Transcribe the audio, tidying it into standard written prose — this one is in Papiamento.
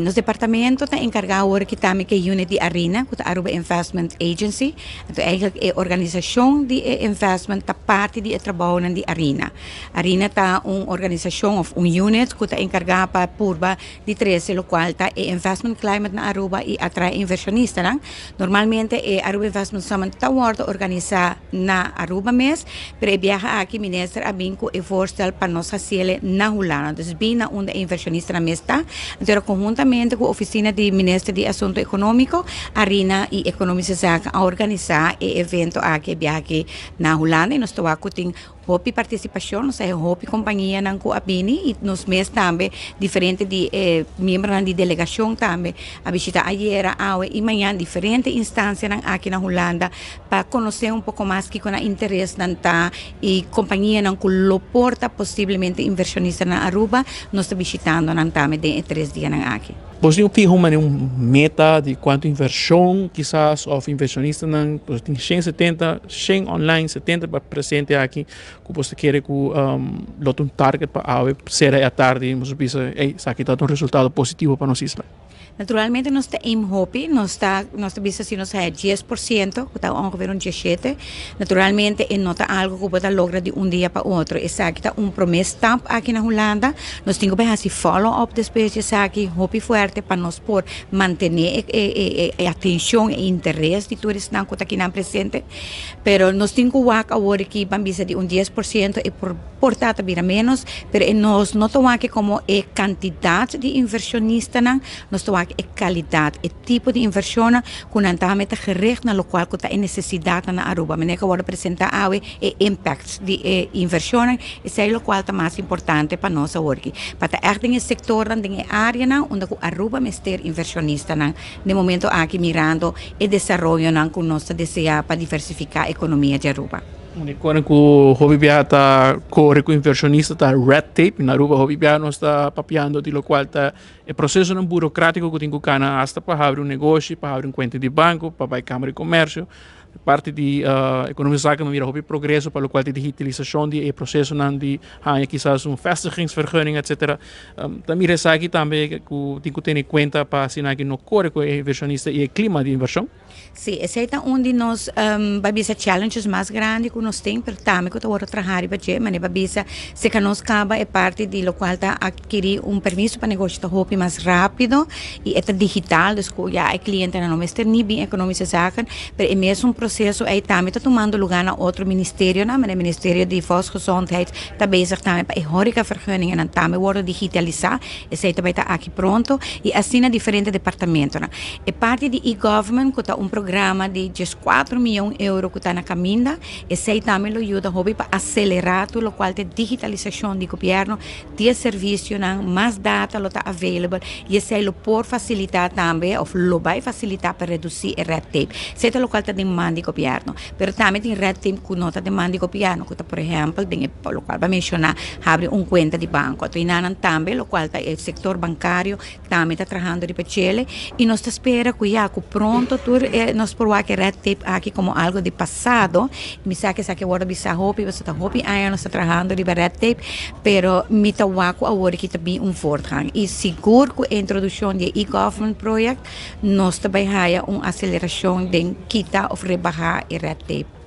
Nos departamento ta encarga awor aki tambe cu e unit di ARINA, cu ta Aruba Investment Agency. Anto eigenlijk e organisacion di e investment ta parti di e trabounan di ARINA. ARINA ta un organisacion of un unit cu ta encarga pa purba di trece locual ta e investment climate na Aruba y atrae inversionistanan. Normalmente e Aruba Investment Summit ta wordo organisa na Aruba mes, pero e biaha aki minister a bin cu e voorstel pa nos haciele na Hulanda. Dus bin na unda e inversionistanan mes ta. Anto era conhuntamente cu oficina di minister di Asunto Economico, Arina y Economische Zaken a organisa e evento aki e biaha aki na Hulanda y nos ta wak cu tin hopi participacion, nos a haya hopi companianan cu a bini y nos mes tambe diferente di e miembronan di delegacion tambe a bishita ayera, awe y mañan diferente instancianan aki na Hulanda pa conoce un poco mas kico nan interesnan ta y companianan cu lo por ta posiblemente inversionista na Aruba, nos ta bishitando nan tambe den e tres dianan aki. Bo tin fiha un manera un meta di cuanto inversion kisas of inversionistanan, bo tin 170, 100 online, 70 pa presente aki, cu bo ta kere cu lo ta un target pa awe sera e atardi, bo bisa ey esaki ta un resultado positivo pa nos isla. Naturalmente nos ta aim hopi, nos ta nos ta bisa si nos haya 10%, cu ta ongeveer un 17. Naturalmente e no ta algo cu bo ta logra di un dia pa otro. Esaki ta un prome stap aki na Hulanda. Nos tin cu bay haci follow up despues di esaki hopi fuerte pa nos por mantene e e e e atencion e interes di tur esnan cu ta akinan presente. Pero nos tin cu wak awor aki ban bisa di un 10% e por por ta ta bira menos, pero e nos no ta wak como e cantidad di inversionistanan, nos ta wak e calidad, e tipo di inversionnan cu nan tambe ta gericht na locual cu ta e necesidadnan na Aruba. Manera cu a wordo presenta awe e impact di e inversionnan, esey locual ta mas importante pa nos awor aki. Pa ta echt den e sectornan, den e areanan unda cu Aruba mester inversionistanan den momento aki mirando e desaroyonan cu nos ta desea pa diversifica economia di Aruba. Un kos ku hopi biaha ta kore ku invershonista ta red tape. Na Aruba hopi biaha nos ta papiando di lokual ta e prosesonan burokratiko ku tin ku kana asta pa habri un negoshi, pa habri un kuenta di banko, pa bai Kamara di Komersio. Parti di ekonomia zaken mi mira hopi progreso pa lokual ta digitalisashon di e prosesonan di haña kisas un vestigingsvergunning etsetera. Ta mira esaki tambe ku tin ku tene kuenta pa asina aki no kore ku e invershonista i e klima di invershon. Sí, esei ta un di nos bai bisa challenges mas grandi ku nos tin, pero tambe ku ta wòrdu traha riba dje. Manera bai bisa si ka nos kaba e parti di lokual ta atkirí un permiso pa negoshi ta hopi mas rápido i e ta digital, dus ku ya e klientenan no mester ni bin Economische Zaken, pero e mesun proseso ei tambe ta tumando lugá na otro ministerionan, manera Ministerio di Volksgezondheid ta bezig tambe pa e horecavergunningennan tambe wòrdu digitalisá, esei ta bai ta aki pronto i asina diferente departamentonan. E parti di e-government ku ta un programa di 14 mion euro ku ta na kaminda, esei tambe lo yuda hopi pa aselerá tur lokual ta e digitalisashon di gobièrnu, di e servisionan, mas data lo ta available i esei lo por fasilitá tambe òf lo bai fasilitá pa redusí e red tape. Esei ta lokual ta den man di gobièrnu. Pero tambe tin red tape ku no ta den man di gobièrnu, ku ta por ehèmpel den e lokual bo a menshoná habri un kuenta di banko. Anto enanan tambe lokual ta e sektor bankario Tambe ta trahando riba djele y nos ta spera cu ya cu pronto tur e nos por wak e red tape aki como algo di pasado. Mi sa cu esaki a wordo bisa hopi pasobra ta hopi aña nos ta trahando riba red tape, pero mi ta wak cu awor aki ta bin un voortgang y sigur cu e introduccion di e e-government project nos ta bay haya un aceleracion den kita of rebaha e red tape.